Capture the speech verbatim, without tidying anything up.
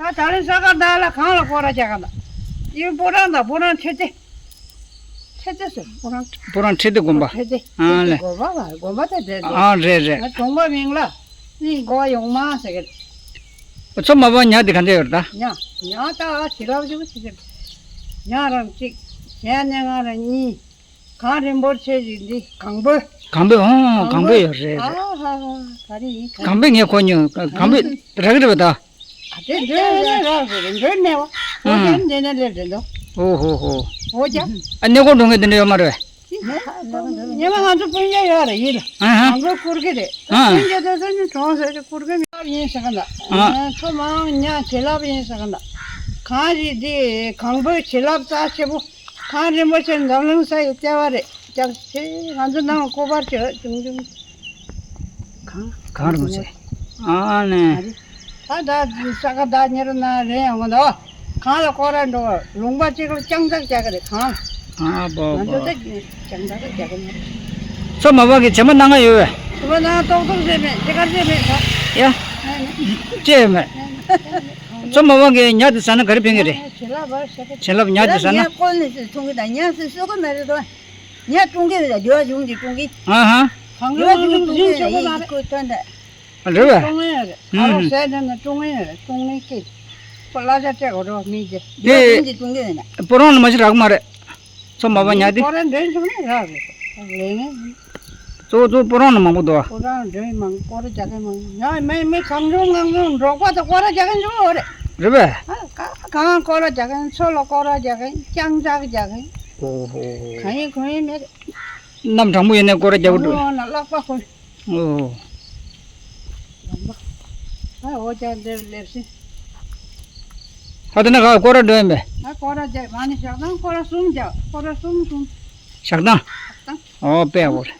ད་ད་རེས་ས་ག་ཟླ་ལ་གང་ལ་སྐོར་ར་རྒྱག་ག་ད། ཡིན་པོ་རང་ད་པོ་རང་ཁྲི་སྡེ། ཁྲི་སྡེ་ཟེར་པོ་རང་། པོ་རང་ཁྲི་སྡེ་དགོན་པ། ཁྲི་སྡེ། ཨ་ལེ། དགོན་པ་ལ་དགོན་པ་དེ་དེ་དེ། ཨ་རེད་རེད། ང་གྲོང་པ་མིང་ལ་ནི་གོ་བ་ཡོང་མ་ཟེར་གི། མཚོ་མ་པ་ཉ་དེ་ག་འདྲ་ཡོད་རེད་ད། ཉ་ཉ་ད་ཨ་བྱིན་རླབས་ཅིག་བྱེད་ཀྱི། ཉ་རང་གཅིག་གཞན་ཉ་ང་རང་གཉིས། གངས་རིན་པོ་ཆེ་ཞིག་འདི་གང་པོ། གང་པོ་ཨོ་གང་པོ་ཡོད་རེད། ཨ་ཧ་ཧ་ག་རེ་ཡིན་ག་རེ། གང་པོ་ངས་གོ་མྱོང་གང་པོ་རག་གི་རེད་པ་ད། ཨ་དེ་འདྲ་ཡོད་རེད་རག་གི་རེད་འདྲ་ནས་བ། ཨོ་ཀྱང་འདི་ནས་སླེབས་རེད་འདུག་ཨོ་ཧོ་ཧོ། ཨོ་ཀྱང་། ཨ་གནས་སྐོར་འགྲོ་མཁན་དེ་འདྲ་ཡོད་མ་རེད། ཉི་མ་ང་ཚོ་སྤུན་ཀྱག་ཡོད་རེད་ཡིན་ལ། ཨ་ཧ། གང་པོ་བསྐུར་གི་རེད། ཨ། སྤུན་ཀྱག་དེ་ཚོ་ནི་གྲོངས་ཟེར་གྱི་བསྐུར་གི་མེད་ཡིན་ཟེར་གི་འདུག་ཨ། མཚོ་མང་ཉ་བྱིན་རླབས་ཡིན་ཟེར་གི་འདུག་གངས་རི་འདི་གང་པོའི་བྱིན་རླབས་རྩ་ཆེ་པོ། གངས་རིན་པོ་ཆེ་འཛམ་གླིང་ས་ཡི་ལྟེ་བ་རེད་ཀྱང་ཆེ་ང་ཚོ་ནང་སྐོར་བར་བྱོས་ཆུང་ཆུང་། གངས་གངས་རིན་པོ་ཆེ། ཨ་ནི། ད་ད་ས་ག་ཟླ་ཉེར་ལྔ་རེད་ཡོང་གི་འདུག་གངས་ལ་སྐོར་ར་འགྲོ་ལུང་པ་གཅིག་ལ་རྐྱང་ཚ་རྒྱག་གི་རེད་གངས། ཨ་པོ་ང་ཚོ་པོ། ད་རྐྱང་ཚ་རྒྱག་གི་མ་རེད། མཚོ་མ་པ་གི་བྱེ་མ་སྣ་ལྔ་ཡོད་པས། བྱེ་མ་སྣ་ཏོག་ཏོག་བྱས་མེད་དེ་གར་བྱས་མེད་ད། ཡ། ཅི་ཡོད་མེད། མཚོ་མ་པ་གི་ཉ་དེ་ཟ་ན་ག་རེ་ཕན་གི་རེད། བྱིན་རླབས་བར་ཞེ་གི། བྱིན་རླབས་ཉ་དེ་ཟ་ན། ཉ་བསྐོལ་ནས་སུ་འཐུང་གི་དང་ཉ་སུ་གསོད་གི་མ་རེད་དོ། ཉ་བཀྲུང་གི་རེད་ད་འགྱུར་བ་བྱུང་གི་བཀྲུང་གི། ཨ་ཧ། གང་གི་འགྱུར་བ་བྱུང་གི་བཀྲུང་གི་ཡིན་ཁོ་ཐོན་ད། རེད་པས། བཀྲུང་ཡོད་རེད་ཨ་རོགས་ཟས་དེ་ནི་བཀྲུང་ཡོད་རེད་བཀྲུང་ནི་ཀི། ཁོ་གླ་ཆ་སྤྲད་དགོས་རེད་མི་དེ། འགྱུར་བ་བྱུང་གི་བཀྲུང་གི་ཡོད་ན། སྤོ་རོང་ལ་མ་ཤི་རག་མ་རེད། མཚོ་མ་པ་ཉ་དེ། སྤོ་རོང་འདྲེན་བྱུང་ན་རག་རེད་ལས་ངན། གཙོ་བོ་གཙོ་བོ་སྤོ་རོང་ནང་མང་པོ་འདུག་ཨ། སྤོ་རོང་འདྲེན་མང་སྐོར་ར་རྒྱག་མཁན་མང་ཡང་མི་མི་གང་བྱུང་ངང་བྱུང་འབྲོག་པ་དང་སྐོར་ར་རྒྱག་མཁན་བྱུང་ཡོད་རེད། རེད་པས། ཨ་ག་གང་སྐོར་ར་རྒྱག་མཁན་མཚོ་ལ་སྐོར་ར་རྒྱག་མཁན་རྐྱང་ཅག་རྒྱག་མཁན། ཨོ་ཧོ་ཧོ། གང་ཡིན་གང་ཡིན་མེད་རེད། གནམ་གྲང་མོ་ཡིན་ནའི་སྐོར་ར་རྒྱག་གི་འདུག་གྲང་མོ་ཡོང་ན་ལག་པ་ཁོ། ཨོ། ལམ་པ། ཨ་འོ་ཅག་འདིར་སླེབས་ཤིང་། ཨ་དེ་ན་ག་སྐོར་ར་འགྲོ་ཡིན་པས། ཨ་སྐོར་ར་རྒྱག་མ་ནི་ཞག་དང་སྐོར་ར་གསུམ་རྒྱག་སྐོར་ར་གསུམ་གསུམ། ཞག་དང་། ཞག་དང་། ཨོ་དཔེ་འོ་རེད།